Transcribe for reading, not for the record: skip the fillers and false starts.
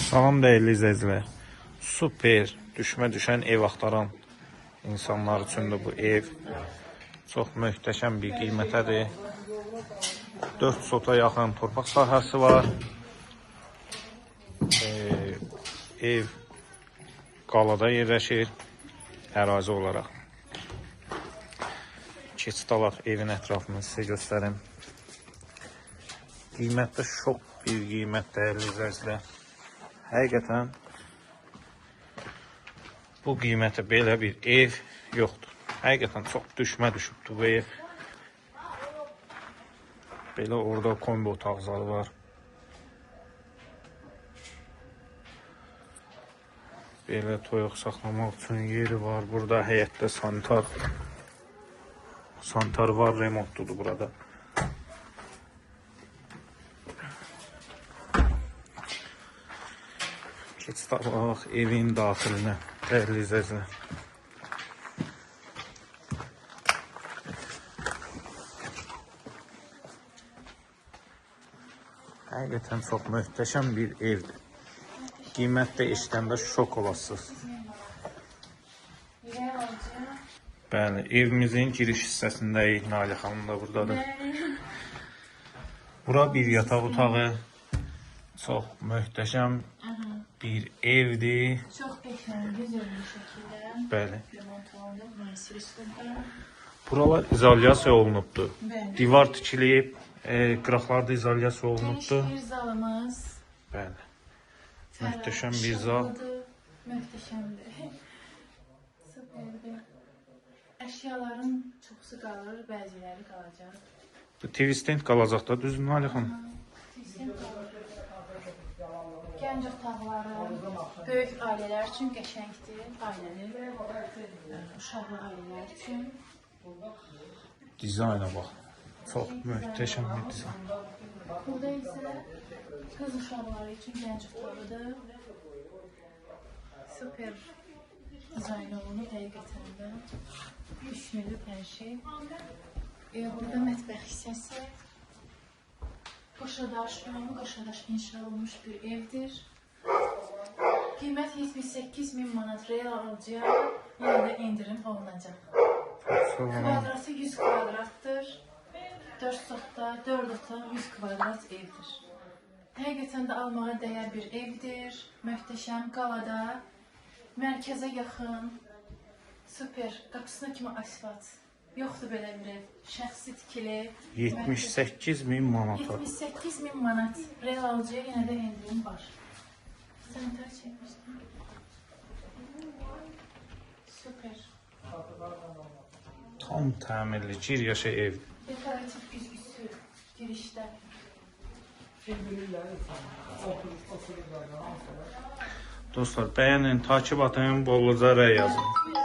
Salam dəyərli izləyicilər. Super düşmə düşən ev axtaran insanlar üçündür bu ev. Çox möhtəşəm bir qiymətədir. 4 sota yaxın torpaq sahəsi var. Ev qalada yerləşir ərazi olaraq. Keçid alaq evin ətrafını sizə göstərim. Qiymətdə şok bir qiymət dəyərli izləyicilər. Həqiqətən bu qiymətə belə bir ev yoxdur. Həqiqətən çox düşmə düşübdür bu ev. Belə orada kombi otaq zalı var. Belə toyuq saxlamaq üçün yeri var. Burada həyətdə sanitar var, remontludur burada. Keçid alaq evin daxilinə, dəyərli izləyicilər. Həqiqətən çox möhtəşəm bir evdir. Qiymət də eşidəndə şok olasınız. Bəli, evimizin giriş hissəsindəyik. Nalə xanım da buradadır. Bura bir yataq otağı. Çox möhtəşəm bir evdir. Çox qəşəng, gözəl bir şəkildə. Bəli. Remont olunub, müasir üslubda. Buralar izolyasiya olunubdur. Bəli. Divar tikilib, qıraqlarda izolyasiya olunubdur. Geniş bir zalımız. Bəli. Möhtəşəm bir zal. Möhtəşəmdir. Süperdir. Əşyaların çoxu qalır, bəziləri qalacaq. Bu TV stand qalacaq da, düzdür Nalə xanım? Sistem qalır. Gənc otaqları, böyük ailələr üçün qəşəngdir. Ailəli, uşaqlı ailələr üçün. Dizayna bax. Çox möhtəşəm bir dizayn. Burada isə qız uşaqları üçün gənc otağıdır. Super dizayn olunub həqiqətən də. Düşünülüb hər şey. Burada mətbəx hissəsi. Qoşadaş, ümumi qoşadaş inşa olunmuş bir evdir. Qiymət 78 min manat real alıcıya yenə də endirim olunacaq. Kvadratı 100 kvadratdır. 4 sotda, 4 otaq, 100 kvadrat evdir. Həqiqətən də almağa dəyər bir evdir. Möhtəşəm qalada, mərkəzə yaxın, super, qapısına kimi asfalt. Yoxdur belə bir ev. Şəxsi tikili. 78 min manata. 78 min manat. Real alıcıya yenə də endirim var. Sanitar çəkmişdim. Super. Tam təmirli, gir yaşa ev. Dekorativ güzgüsü girişdə. Dostlar, bəyənin, takip atın, bolluca rəy yazın.